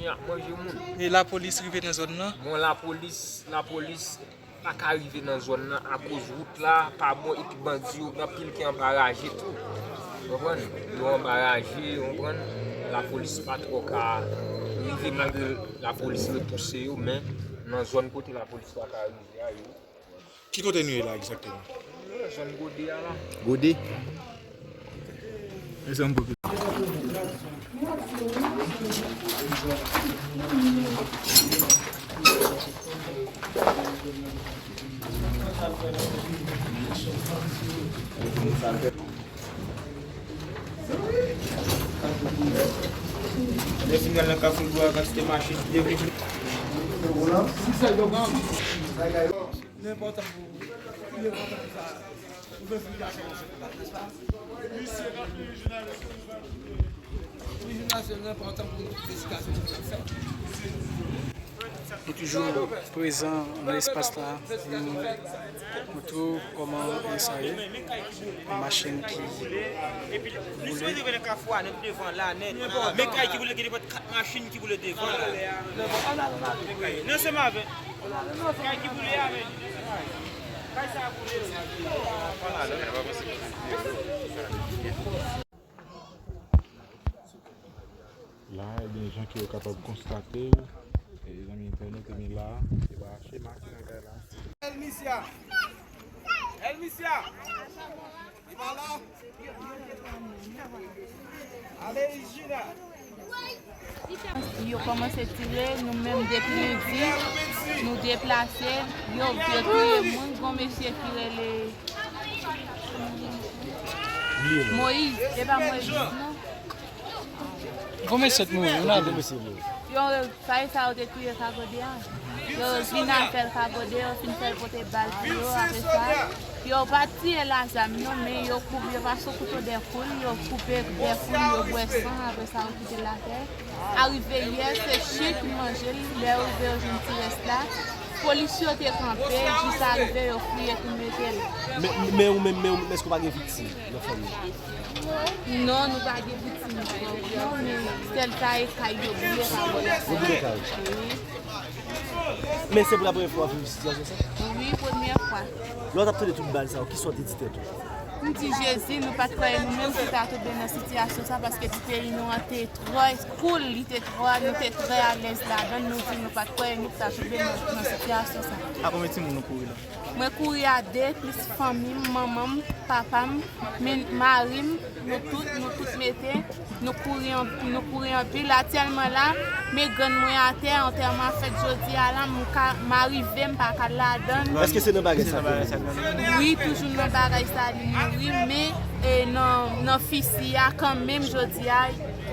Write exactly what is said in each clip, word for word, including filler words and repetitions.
Li ap manje moun. E lapolis rive nan zòn nan? Bon, lapolis, lapolis pa ka rive nan zòn nan akoz wout la pa bon epi bandi yo gen anpil ki anbaraje tou. Konprann? Yo anbaraje, konprann? Lapolis pa twò ka rive malgre lapolis retouse yo, men nan zòn kote lapolis pa ka rive a, yo Ki kote nou ye la egzakteman? Zòn Gode a la. Gode? Mezanmi, pou Lè fin al nan Kafou Bwa, kantite machin ki devlope. Li enpòtan pou, li enpòtan pou sa, pou envestigasyon yo fèt la, nèspa? Wi, jounalis yo, li enpòtan pou envestigasyon yo fèt. Nou toujou prezan nan espas la, nou montre w kòman sa ye, machin ki boule. Men kay ki boule, gen nenpòt kat machin ki boule devan la. Nan ansanm avè kay ki boule a, men kay sa a boule. La, ebyen, jan ke w kapab konstate, e, zanmi entènèt, ebyen, la, se pa chema ki nan kay la. Elmisia! Elmisia! Li pa la? Ale, Jina! Yo kòmanse tire, nou menm depi lendi, nou deplase, yo, yo touye moun, gon mesye ki rele Moyiz, e pa Moyiz, non. Gon mesye t mouri, wi, nan. Yo, sa e sa yo te touye Kagode a. Yo vin al fè l Kagode, yo fin fè l pote bal pou yo, apre sa, yo pa tiye l a zam, non, men yo koupe, yo pase kouto dèkou l, yo koupe dèkou l, yo bwè san, apre sa, yo kite l atè. Arive yè, se chen ki manje l, lè yo rive, yo jwenn ti rès la. Polis yo te kanpe, jis arive, yo fouye tou mete l. Men, men ou menm, men ou menm, èske w pa gen viktim nan fanmi w? Non, nou pa gen viktim ankò, non, men sèl sa e kay yo boule, pa boule. Yo boule kay. Wi. Men se pou la premyè fwa w ap viv sitiyasyon sa? Wi, premyè fwa. Lè w t ap tande tout bal sa yo, kisa w te di tèt ou? M di, Jezi, nou pa t kwè nou menm ki ta tonbe nan sitiyasyon sa, paske ti peyi nou an te twò cool, li te twò, nou te trè alèz ladan l, nou di nou pa t kwè nou ta tonbe nan, nan sitiyasyon sa. A konbyen timoun ou kouri la? Mwen kouri a de, plis fanmi m, manman m, papa m, men mari m, nou tout, nou tout mete, nou kouri an, nou kouri anpil. Aktyèlman la, men grann mwen atè, antèman ap fèt jodi a la, m ka, m arive, m pa ka al ladan l. Èske se nan bagay sa ke nou? Wi, toujou nan bagay sa li mouri, men, e, nan, nan fisi a, kanmenm, jodi a,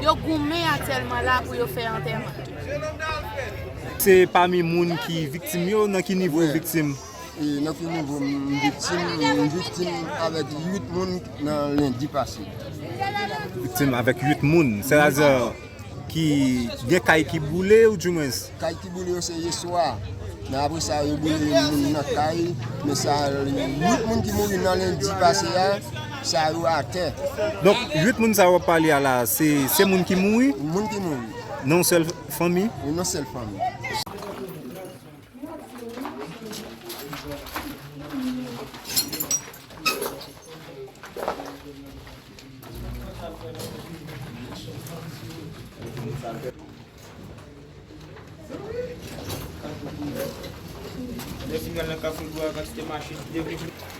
yo goumen aktyèlman la pou yo fè antèman. Se pami moun ki viktim yo, nan ki nivo viktim? E nan ki nivo m viktim? M viktim avèk uit moun nan lendi pase. Viktim avèk uit moun, sètadi ki gen kay ki boule, ou di mwens? Kay ki boule yo se yèswa. Men apre sa, yo boule moun nan kay. Men sa, uit moun ki mouri nan lendi pase a, sa yo atè. Donk, uit moun sa yo w ap pale a la, se, se moun ki mouri? Moun ki mouri. Nan yon sèl fanmi? Wi, nan sèl fanmi. Lè fin al nan Kafou Bwa, kantite machin ki devlope.